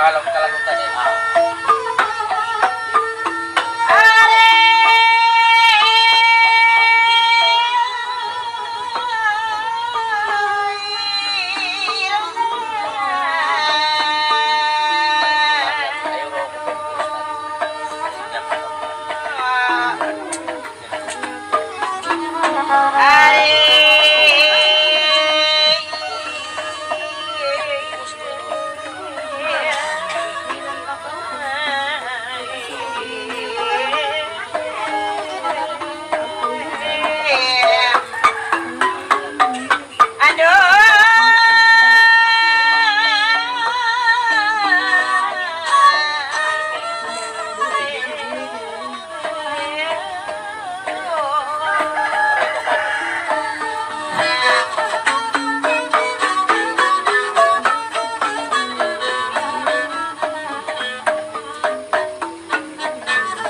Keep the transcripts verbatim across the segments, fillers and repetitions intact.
Kalam kalalutan ini.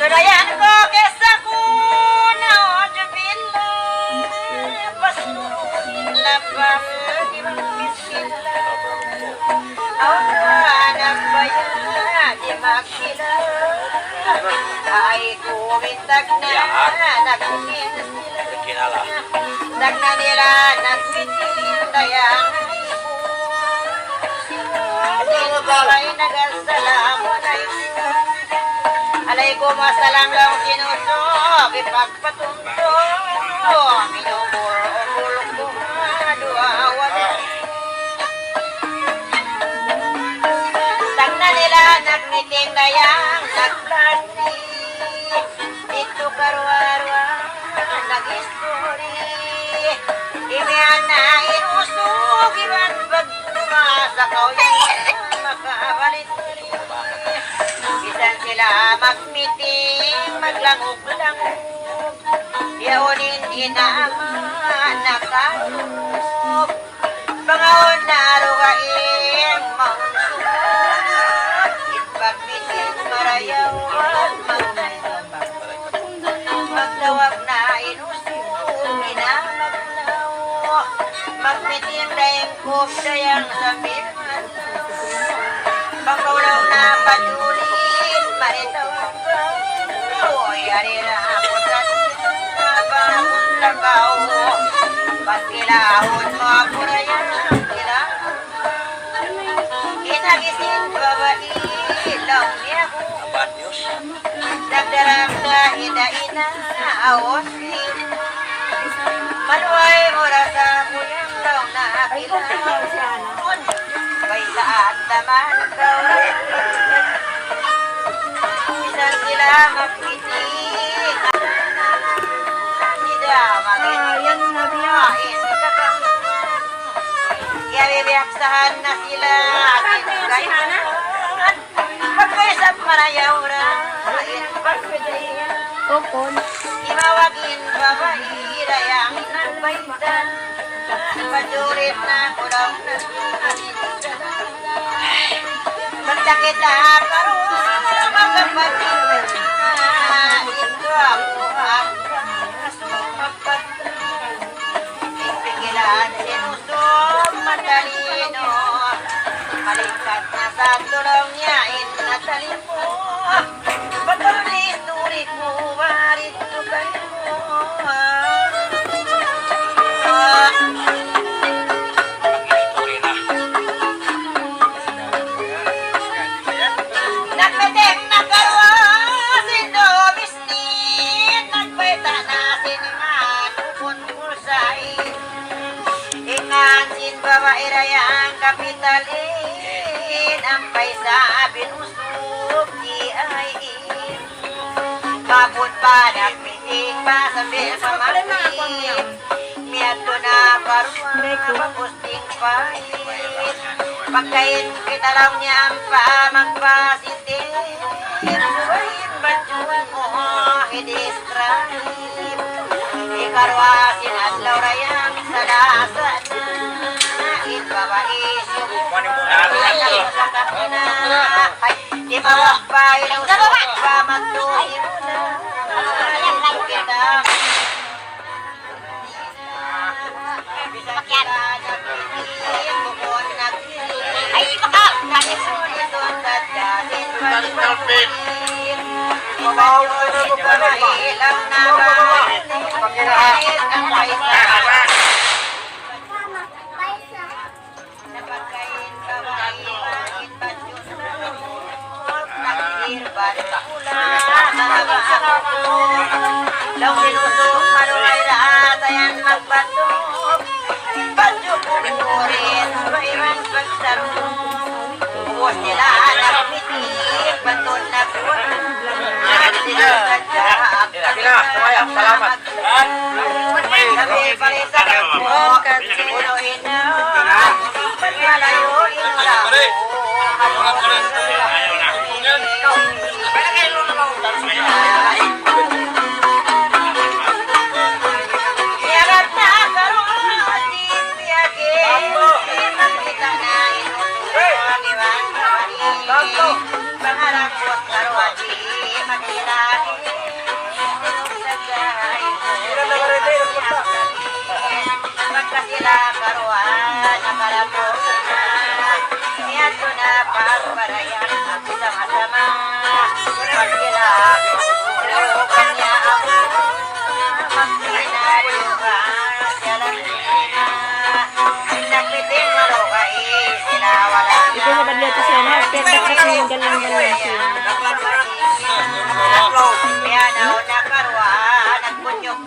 Tulayan ku kissa ku, na'udzubillah, pasturun na pa di' magmiskin. Awn na nagbaya di' magkila. Ay ku mintag na nagmiskin. Tagna' nila nagmiting dayan. Sino ba kay nagassalamu alaykum? Alaykum assalam laung sin usug, ipagpatumtum. Minubul-ubul ku ha duwa wali. Tagna' nila nagmiting dayan, nagplastik. Didtu karuwa-ruwa nag-isturi. Imiyan na in usug iban pagtuma sa kaw yan makabalik. Bisan sila magmiting, maglangug-langug. Yaun in inama nakatulog. Pangaun na dugaing maun sumud, in pagmiting marayaw at magtaytay. Magtawag na in usug, in amaglaw. Magmiting dayn kub dayang sambil mata. Pagkaulaw na padulit, manitawag ka. Uy, ari na aku sa sila, bangun na kaw. Pagkilahun mu aku raya, kila. Inagisin babai, laung niya ku. Nagdarang sa ida-ina, awas ni. Maluhay mu rasa ku yang laung na kila. Baytaan naman kaw. Misan sila magkiti. Sila magkiti. Yan na biya. Kaya bibiyaksahan na sila. Saan na yan si Hana? Pagkaisap marayaw ra. Tukun. Imawag in babai dayang nagbayta'. Pajurit na kulaw na. Magsakit na karuwa, magkapatid. Dito aku, aku, aku, aku. In pikilan sin usug matalino. Malingkat na sa tulung niya in natalino. Batul na isturi ku, warit ku kayo. Nagmetek na karuwa sin dumis Nagbayta' na sin iman bukun pulsa in. Ingan sin babai dayang kapital in, ampay sa bin usug di ay in. Mabut pa nagmiting pa sambil pamangkin. Miyadtu na pa ruwa, pagpusting pa in. Pagkain kita laung niya ampa magpasiti. Ibuhin badjun mu hidiscribe. Ikaruwa sin adlaw dayang salasa na. In babai suku. Ay, di mawag pa, ilusog pa, magtuhi mu na. Kita. Ay, baka. Salamat. Ito sa badliyat siya na, pero dapat yung galang-galang siya.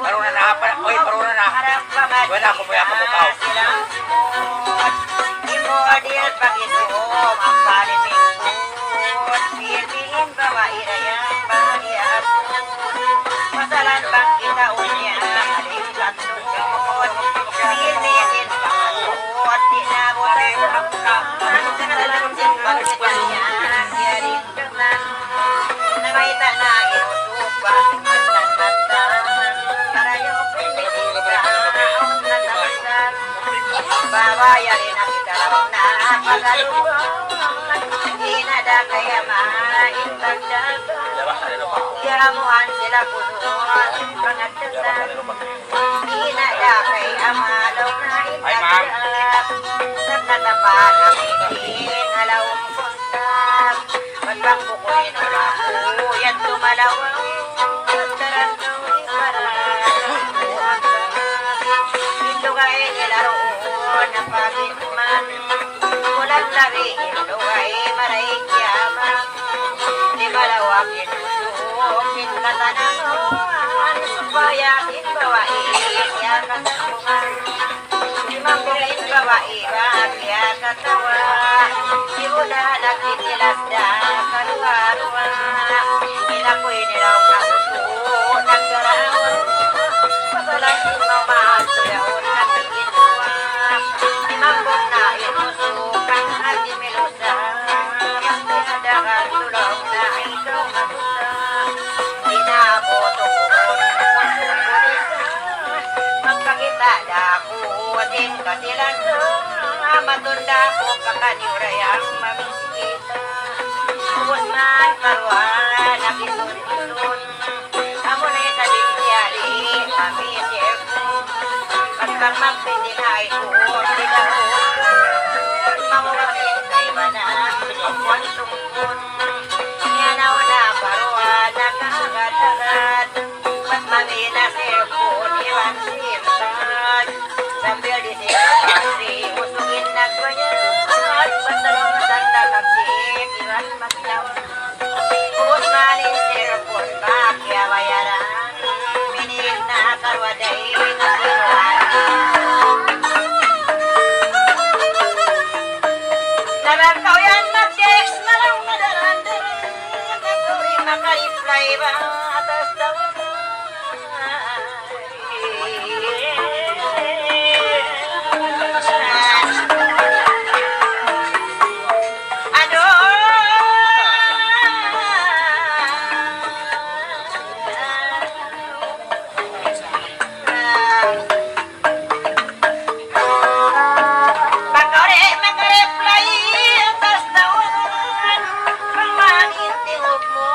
Paruna na, apa, oy, paruna na. Wala ko pa yan, matukaw. Ay, ma'am. Magpakita' da aku sin kasilasan, matunda' aku pa kaniyu dayang mamisikita. Ubus man karuwa nakisun-kisun, amu na isab in siyari kami siyerkun. Pagka magpindinay ku, di' daw manguwasi kaibanan, kuwan tungkun. Yan awn na karuwa nakahagad-hagad. Bat mamina siyerkun iban sintag. Sambil di sini pasti usugin nagbayad. Bat talung sanda' kapsik iban maglaw. Ubus man in siyerkun bakiyabayaran. Minit na karuwa dayn ha kinuha. Nabang kaw yan mag-text na lang madaran-daran. Nagkuri makareply ba? Atas tawag. Pagka di' makareply, atas tawag. Pagmangin tingog mu,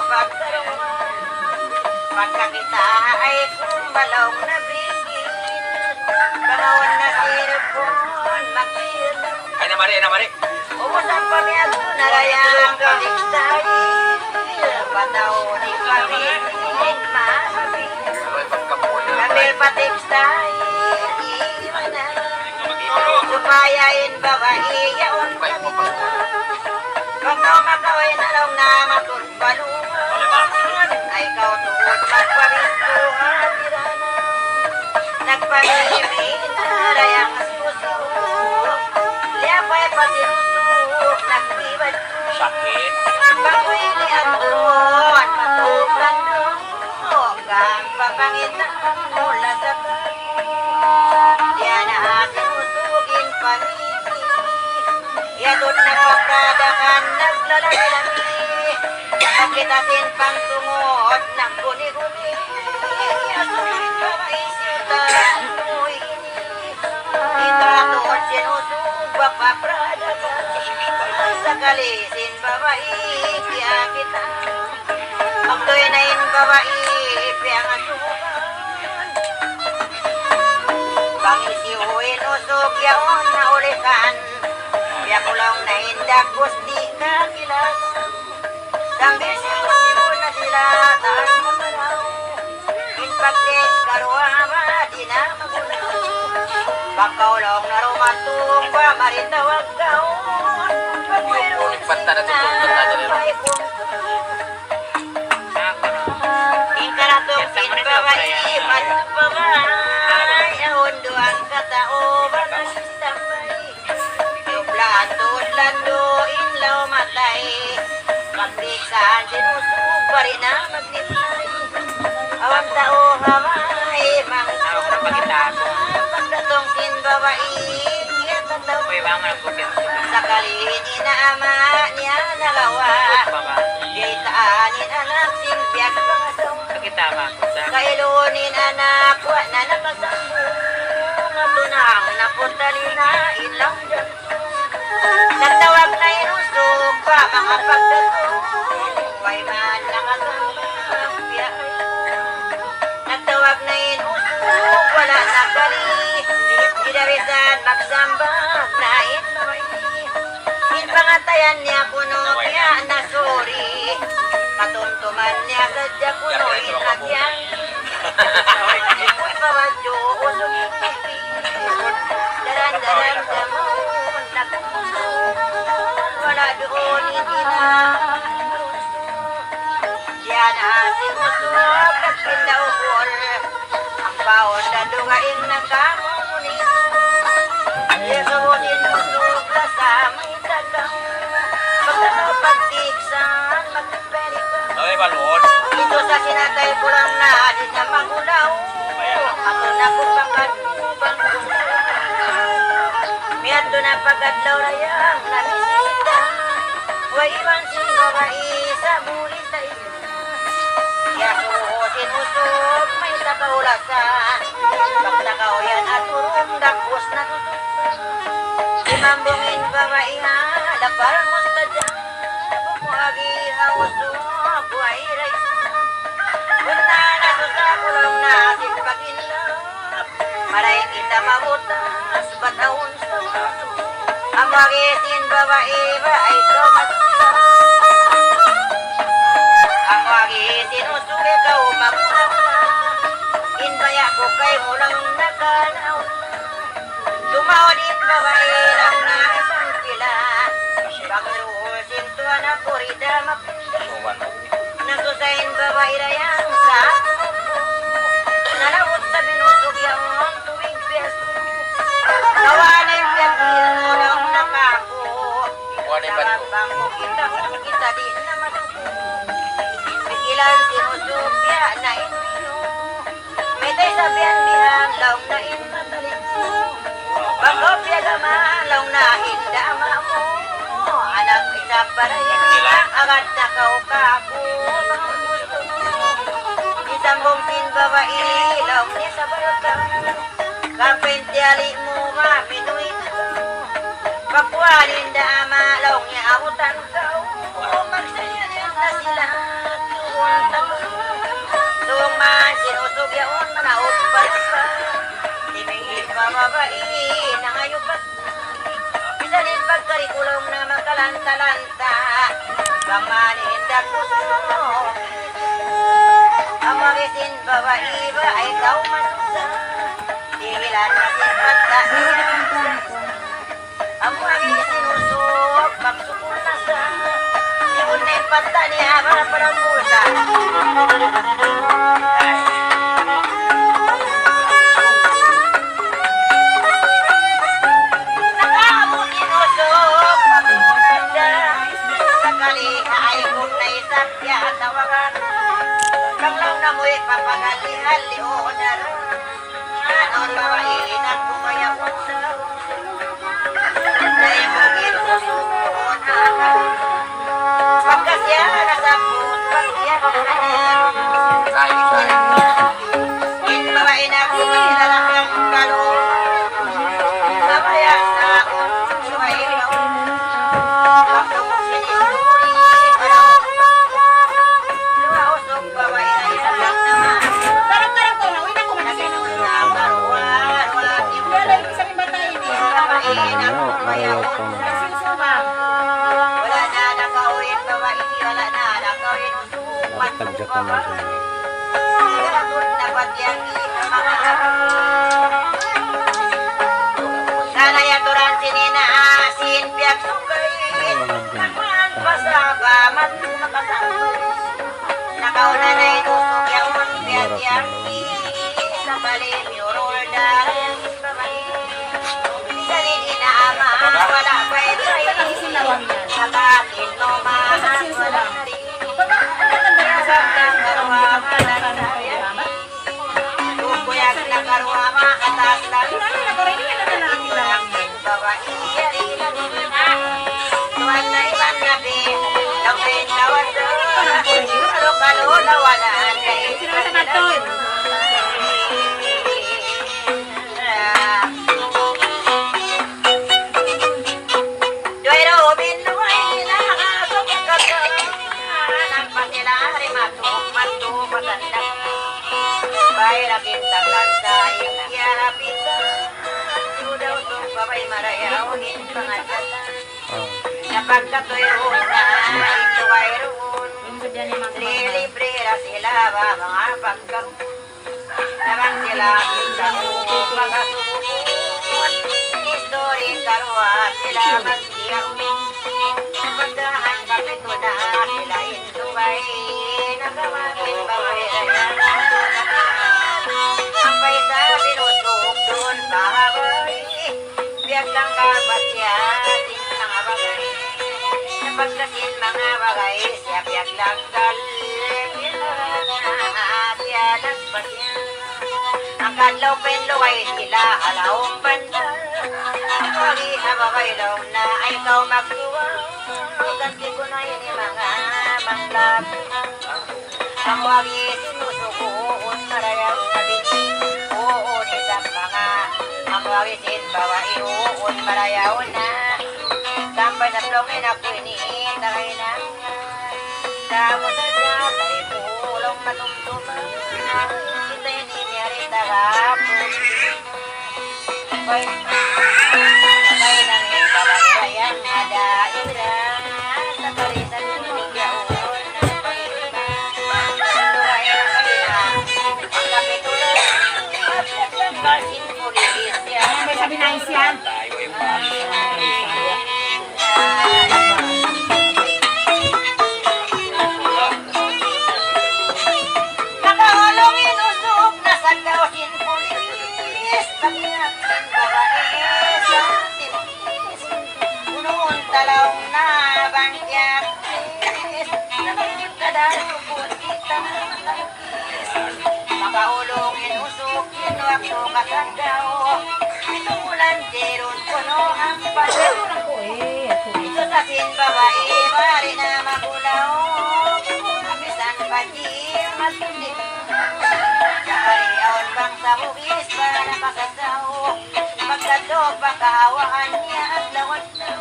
pagtarungan. Pagkakita' ay kumbalaw na bigil. Banawan na sirpun, makil. Ay, namari, ay, namari. Usap pa miyadtu na dayang pa textile, pataw ni pamit, ma. Sambil pa textile, imanan. Supaya in babai yaun kami. Bang kaw makawin na laung na matul Baluan, ay kaw tuud magpabintu hadiran. Nagpamimina dayang susu. Liyapay pa sinusuk, nagbibadtu. Sakit. Pag-uwi ni Anton, matukan doon. Kang papangitan mula sa kami. Diya na ating usugin pamili. Yadut na kapradakan naglalaki-laki. Kita sin pangtungod nagkuni-kuni. Yadut na kaisip na tuwi. Kita tuod sin usug mapapradakan. Sakali sin babai kiyakita. Magtuy na in babai piyangasukan. Bang hisiyu in usug yaun na ulikan. Piyakulung na in dagbus di' kakilasan. Sambil sibu-sibu na sila taas magaraw. In pagtis karuwa ba di' na magunaw. Pagkaulung na rumatung ba mari tawag kaw. Pagkaulung na rumatung ba mari tawag kaw. In karatung sin babai, madtu pa bay, awn duwang katau ba nagtambay. Yublaan tuud landu' in law matay. Pagpiksaan sin usug, bari na magnipnay. Awn tau ha bay, mangsuran. Pagdatung sin babai, kiyataglaw. Sakali in ina' ama' niya nagawa'. Kiyaitaan in anak sin piyagpangasawa. Kailu in anak, wa' na nakasambung. Matunang na puntali na in laung jantung. Nagtawag na in usug pa manga pagdatung. Way man nakasambung, biya' Nagtawag na in usug, wala' nagbalik. Di' da bisan magsambag na in babai. In pangatayan niya kunu' biya' na suri. Katumtuman niya sadja kunu' in agihan. Ikut pa radyo, usug in T V. Daran-daran da mawn nagpupuso. Wala' duun in ina'. Diya na sin usug nagpinda ukul. Ampa unda dugaing na kamu munis. Yesus in usug lasa mayta' kaw. Pagkatau pagtiksan, magpipili kaw. Ay, balon. Itu sa sinatay pulang na, di' na magulaw. Amu na ku pagkatubang. Miyadtu na pagkadlaw dayang namisita. Way iban sin babai sa buli sa Yasubu sin usug, mayta' kaw lasa. Pagtakaw yan aturung, dagbus na tutu'. Simambung in babai ha lapal mustajab. Bumuagi ha usug, way raisa. Bunnal na susa, kulung na sin pag-inlove. Maray kita mabutas, bat awn sa amu agi sin babai ba ikaw matusa. Amu agi sin usug ikaw magmula-mula. In baya' ku kaymu laung na kanaw. Tumaud in babai laung na isang pila. Bang ruhul sin tuan aku rida mapinda. Nasusa in babai dayang sa nalaut sa bin usug yaun tubig biya' su. Kawa na in piyagkil mu laung na kaku'. Bang mu kita, kita di' na matuku'. In pikilan sin usug biya' na in minu. Mayta' isab yan bihan laung na in matali'. Bang kaw piyagama laung na in dama mu. Anak isab pa dayn agad na kaw kaku' bang gustu mu. Isambung sin babai laung niya sa balkang. Kapin tiyali' mu ba minuwi' na kaw. Pagkuha in dama laung niya abutan kaw. Magsayang na sila. Sung man sin usug yaun manaug pa lupa. Timingin pa babai nangayu' pa. Bisan in pagkari ku laung na maka Lanta-lanta, bang man in dagbus mu. Amu agi sin babai ba ay kaw masusa. Dihilan na sin patta' niya. Amu agi sin usug, magsukul na sa. Dihilan na in patta' niya, para, para pulsa. Nakaabut in usug, pagmulanda. Sakali na ay kung naisap ya tawagan. Bang laung na mu ipapagali-hali, o, na. Aun babai in aku maya unsa. Ay, mungkin usug, o, na. Pagka siya nasabbut, pag siya nasabbut. In babai nagkukilala kang kalu. Sabaya sa un, subay ikaw. Waktu ko sininduri, ikaw. Luwa usug babai na isa lang naman. Tarang-tarang ko, hawin ako, manasin. Sinula, marwa, marwa, wala yung isang mata ini. Babai na, marayaw pa man. Kasi usubang. Wala na nakawin, babai, wala na nakawin. Tagja ka na siya. Sana yaturan sin ina, sin piyagsukay. Pasaba, matu makasakit. Nakauna na in usug yaun, piyagsukay. Sa bali, miyurul daran. Salin ina ama, wala pa ito ay. Sa batin mo, mahal, wala na rin. Duwayru bin Nuwayla, sukkat. Nampak nila hari matuk, matuk, masandak. Bay lagi taglansa, iya lapisa. Sudah usug babai marayaw in pangadatan. Ah. Napagkatuyrun na, ito wayruun. Lilibre ra sila ba, mga pagkaun. Daran sila kita magkasubukan. History karuwa sila magsiyaun. Pagdahan kapitu na sila in subay. Nagawagin babai raya. Sampay sa binusuk duun pa habay. Biyag lang ka ba siya, sin manga bagay. Napagka sin manga bagay, siya biyag lang gal. Siya lang ba siya. Hangkan law pa in lugay sila, halaum banda. Pagi ha bagay law na, ay kaw magduwa. Ganti ku na ini manga manglap. Amu agi sin usug, uun marayaw na bini. Uun isab manga. Amu agi sin babai, uun marayaw na. Sampay na plong in aku ini, tagay na. Kamu sadja, parikulong matumtuma. Kita ini miyari tagapun. Ano ba sabi na siya? Nakaulung in usug, nasagdaw sin pulis. Pag-ingat sin babai sa timpis. Punuun talaw na bang kiyakis. Nagkadarugot kita na matangkis. Makaulung in usug, in waktu kasagdaw. Pitu bulan dirun kunu' ampa. Ito sa sin babai, mari na magulaw. Misan pa di matindi. Kari awn bang sa bugis pa nakasasaw. Magkadto pa kahawaan niya adlaw-adlaw.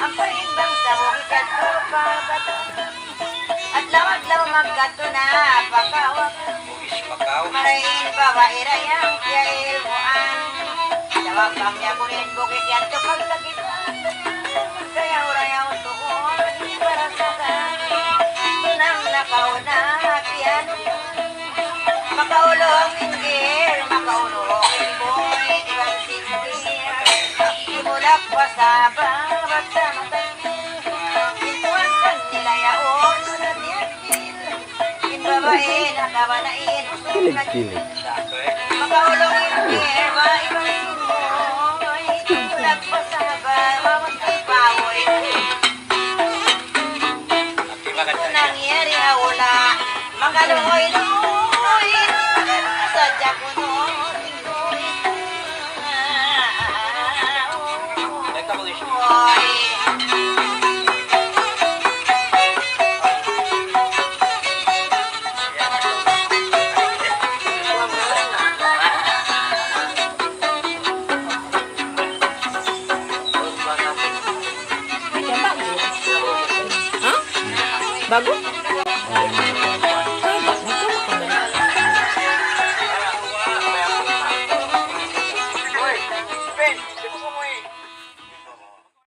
Ampa in bang sa bugis kadto pa kata. Adlaw-adlaw magkadto na pa kahawaan. Marayaw in babai ra yan, kaya ilmuan. Tawag bang niya kunin bugis yan to pagkakitaan. Kaya urayaw Kilig-kilig. Ha? Bagus?